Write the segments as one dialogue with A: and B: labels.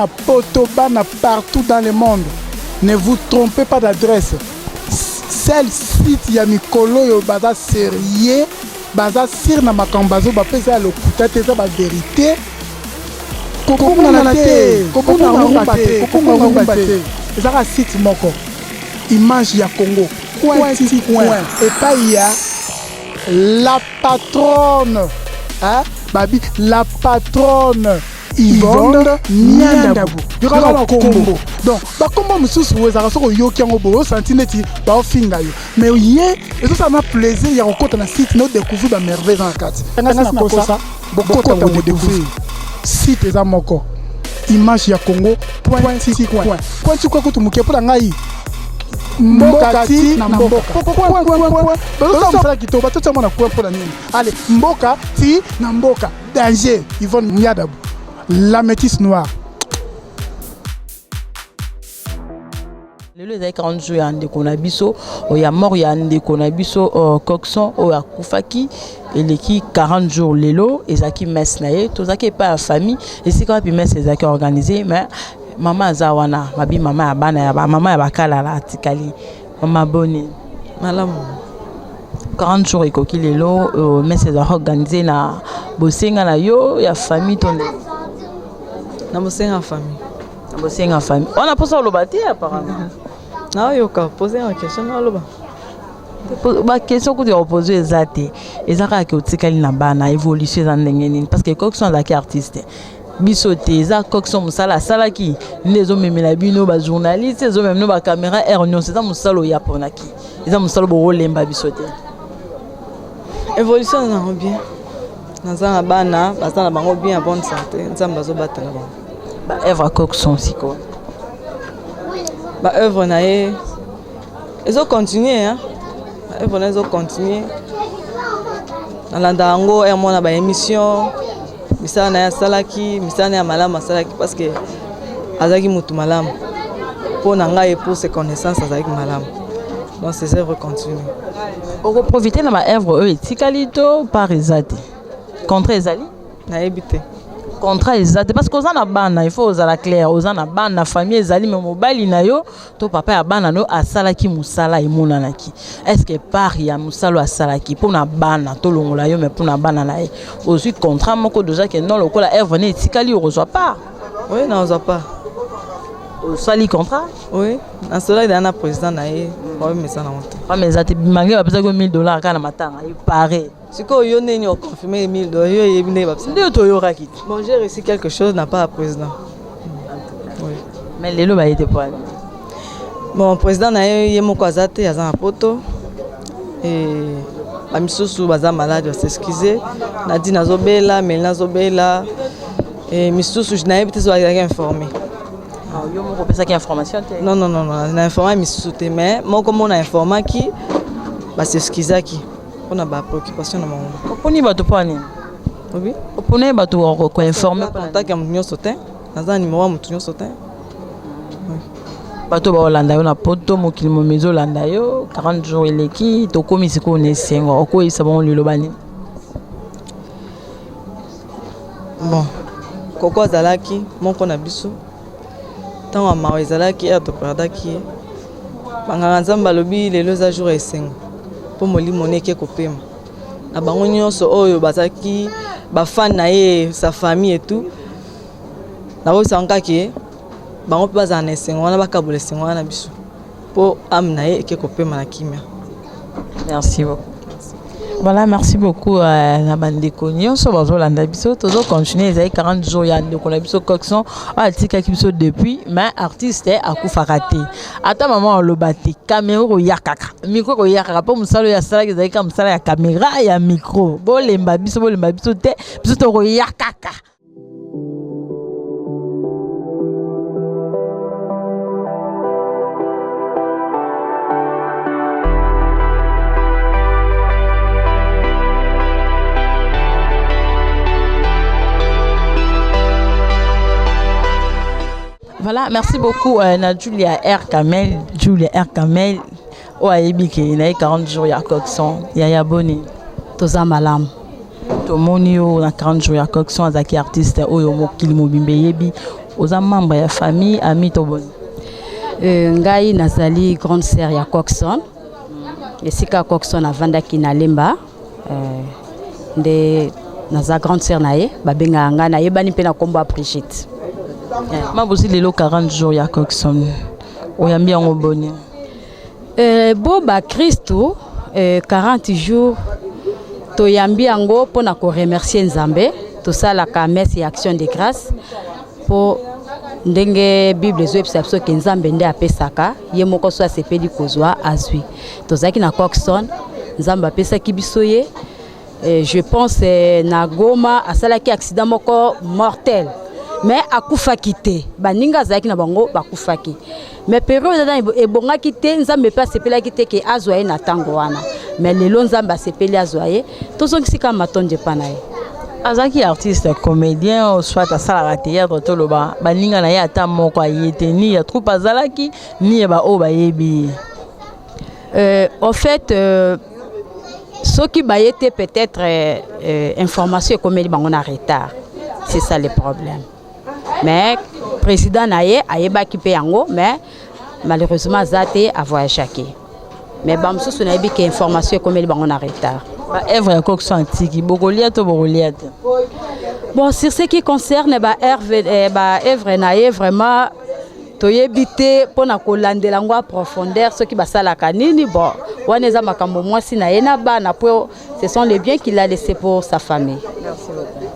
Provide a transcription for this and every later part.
A: Bana poto, bana partout dans le monde. Ne vous trompez pas d'adresse. Seul site ya mikolo oyo baza sérieux, baza sur na makambo bazo bapesa ya lokuta te, eza ba verite. Kobungana te, kobunga rumba te, kobunga rumba te. Ezaka site moko. Image ya Congo. Coin ti coin. Epai ya la patronne. Hein? Babi, la patronne. Yvonne Niandabu. Yoka ba kombo. Donc, ba kombo mosusu ezalaka soki oyoki yango boye osanti neti baofinga yo. Mais ye ezosala na plaisir ya kokota na site na odécouvrir ba merveille eza na kati. Ngasi na kosa bokota bodécouvrir. Site eza moko. Image ya Congo point ti coin. Point ti coin kutu moke mpo na ngai mboka ti na mboka. Point point point. Bazosala mosala kitoko batotia mwana coin mpo na nini? Allez, mboka ti na mboka. Danger, Yvonne Nyadabu, la métisse noire.
B: Lelo ezali 40 jours ya ndeko na biso ya mort ya ndeko na biso uh, Coxon oyo akufaki eleki 40 jours. Lelo ezalaki messe na ye, tozalaki epai ya famille esika wapi messe ezalaki organisé. Mais mama aza wana, mabi mama ya bana ya ba mama ya bakalala atikali. Mama, boni?
C: Malamu.
B: 40 jours ekoki lelo, uh, messe ezalaki organisé na bosenga na yo ya famille to ndenge?
C: Na bosenga ya famille.
B: Na bosenga famille wana, mposa oloba te apparemment.
C: Naoyoka, pose nga question, naoloba.
B: Baquestion kutu ya kopose eza te, eza kaka ke otikali na bana, évolution eza ndenge nini? Parce que Coxon azalaki artiste, biso te, eza Coxon. Mosala asalaki nde ezomemela bino bajournaliste, ezomemela bino bacaméra aire nyonso. Eza mosala oyo aponaki, eza mosala bokolemba biso te.
C: Évolution nango bien, naza na bana, baza na bango bien, ya bonne santé, Nzambe azobatela bango.
B: Baœuvre ya Coxon sikoyo?
C: Baœuvre na ye ezocontinue, baœuvre na ye ezocontinue. Nalanda yango ya mwana baémission, misala na ye asalaki, misala na ye ya malamu asalaki, parce que azalaki motu malamu mpo na ngai, pour ses connaissances azalaki malamu. Donc ses œuvres continuent.
B: Okoprofite na baœuvre oyo etikali to part eza te? Contrat ezali?
C: Nayebi te.
B: Contrat eza te parce que oza na bana, il faut ozala clair. Oza na bana, famille ezali, me mobali na yo to papa ya bana no asalaki mosala emonanaki. Est ce que part ya mosala oyo asalaki mpona bana, tolongola yo, me mpona bana na ye, ozwi contrat moko déjà ke non, lokola œuvre ne etikali, okozwa part?
C: Oui, nazwa part.
B: Osali contrat?
C: Oui, nasolaki deja na président na ye, babimisa nango te.
B: Pame eza te, malgré bapesaki yo 1000 $ kaka na matanga epare.
C: Sikoyo yo ndeni oconfirme 1000 $? Yo oyebi ndenge bapesa?
B: Nde toyokaki te.
C: Bon, j'ai reçu quelque chose na part ya président, oui.
B: Mais lelo baye te po ani?
C: Bon, président na ye, ye moko aza te, aza na poto e bamisusu baza malade, bas'excuse. Nadi nazobela, meli nazobela e misusu nayebi te so bazalaki informé.
B: Ah, yo moko opesaki information te?
C: Non, non, non, non, na informa misusu te, mais moko mo na informaki, bas'excusaki mpona bapréoccupation na bango.
B: Oponi bato mpo anini?
C: Obi?
B: Oponi bato koinforme?
C: Contact ya motu nyonso te, naza na nimero ya motu nyonso te.
B: Bato baolanda yo na poto, mokili momi ezolanda yo. 40 jours eleki, tokomi sikoyo na esengo. Okoyebisa bango liloba nini?
C: Bon, koko azalaki moko na biso. Ntango ya mawa ezalaki ere toperdaki ye, banganga Nzambe balobi lelo eza jour ya esengo mpo molimo ne eke kopema. Na bango nyonso oyo bazalaki bafan na ye, sa famille et tout, nakoyebisa bango kaka bango mpe bazala na esengo wana, bakabola esengo wana na biso mpo âme na ye eke kopema na kimia.
B: Merci beaucoup. Voilà, merci beaucoup euh, na bandeko nyonso bazolanda biso. Tozocontinue, ezali 40 jours ya ndeko na biso Coxon oyo atikaki biso depuis. Mais artiste akufaka te, ata mama aloba te, caméra koya kaka, micro koya kaka, mpo mosala oyo asalaki ezali kaka mosala ya caméra, ya micro. Bolemba biso, bolemba biso te, biso tokoya kaka. Voilà, merci beaucoup euh, na Julia R Kamel, Julia R Kamel. Oyo ayebi ke na ye 40 jours ya Coxon, ya ya boni?
D: Toza malamu.
B: Tomoni yo na 40 jours ya Coxon, azalaki artiste oyo mokili mobimba eyebi. Oza membre ya famille, ami to boni?
D: Ngai nazali grande sœur ya Coxon. Esika Coxon avandaki na Lemba, nde naza grande sœur na ye, babengaka ngai, nayebani mpe na nkombo ya Brigitte.
B: Mabosi, lelo 40 jours ya Coxon, oyambi yango boni?
D: Bo bakristu, 40 jours toyambi yango mpona koremercier Nzambe. Tosalaka messe ya action de grâce mpo ndenge Bible ezoyebisa biso ke Nzambe nde apesaka, ye moko so asepeli kozwa, azwi. Tozalaki na Coxon, Nzambe apesaki biso ye. Je pense na Goma asalaki accident moko mortel, mais akufaki te. Baninga azalaki na bango bakufaki, mais période wana ebongaki te. Nzambe mpe asepelaki te ke azwa ye na ntango wana, mais lelo Nzambe asepeli azwa ye. Tozongisi kaka matondi epa na ye.
B: Azalaki artiste comédien, soit asalaka théâtre. Toloba baninga na ye, ata moko aye te, ni ya troupe azalaki, ni ya baoyo bayebi ye.
D: Au fait, soki baye te, peut-être information ekomeli bango na retard, c'est ça le problème. Mais président na ye ayebaki mpe yango, mais malheureusement aza te, avoyageaki. Mais bamosusu nayebi ke information ekomeli bango na retard.
B: Baœuvre ya Coxon atiki, bokolia to bokolia te?
D: Bon, sur ce qui concerne baœuvre na ye, vraiment toyebi te mpona kolandela yango a profondeur, soki basalaka nini. Bon, wana eza makambo mwasi na ye na bana, po ce sont les biens qu'il a laissé pour sa famille.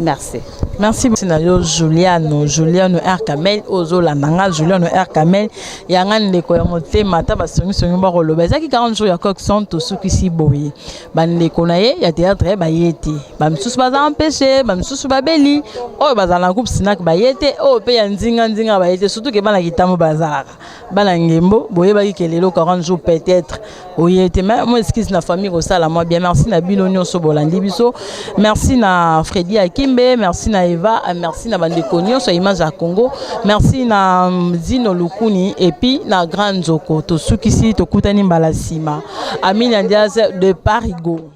D: Merci.
B: Merci na yo, Juliano, Juliano R Kamel. Ozolanda nga, Juliano R Kamel, yanga ndeko ya motema. Ata basongisongi bakoloba, ezalaki 40 jours ya Coxon, tosukisi boye. Bandeko na ye ya théâtre baye te, bamisusu baza empêché, bamisusu babeli, oyo bazala na groupe Sinak baye te, oyo mpe ya nzinga nzinga baye te, surtout ke bana kitambo bazalaka bana ngembo. Boyebaki ke lelo 40 jours, peut-être oye te, mais mo excuse na famille kosala mwa bien. Merci na bino nyonso bolandi biso. Merci na Fredi Akimbe, merci na Eva, merci na bandeko nyonso ya Image ya Congo, merci na Zino Lukuni et puis na Grand Nzoko. Tosukisi, tokutani mbala nsima. Amina Diaz de Parigo.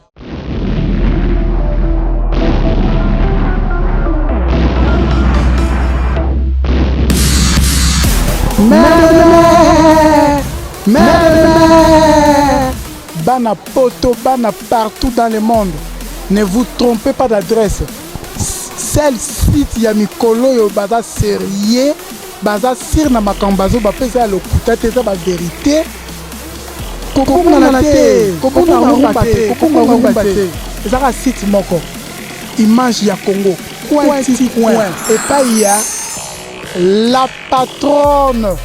A: Mère, mère, bana poto, bana partout dans le monde, ne vous trompez pas d'adresse. Seul site ya mikolo oyo baza sérieux, baza sûr na makambo bazo bapesa ya lokuta te, eza bavérité. Kobungana te, kobunga rumba te, kobunga rumba te. Ezaka site moko, Image ya Congo coin ti coin, epai ya la patronne,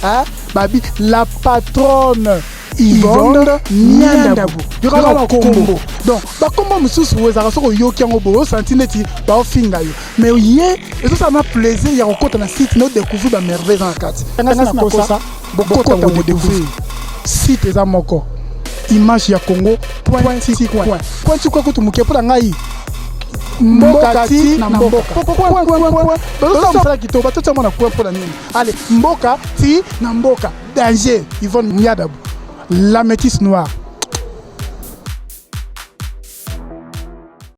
A: hein? Babi la patronne Yvonne Niandabu, yokaka bakombo. Donc bakombo mosusu ezalaka soki oyoki yango boye, osanti neti baofinga yo, mais ye ezosala na plaisir ya kokota na site na odécouvrir bamerveille eza na kati. Ngasi nakosa, bokota, bodécouvrir. Site eza moko, Image ya Congo point ti coin, point ti coin. Kutu moke mpo na ngai, mboka ti na mboka, point point point. Bazosala mosala kitoko, batotia mwana coin mpo na nini? Ale, mboka ti na mboka, danger. Yvonne Niadabu, la métisse noire.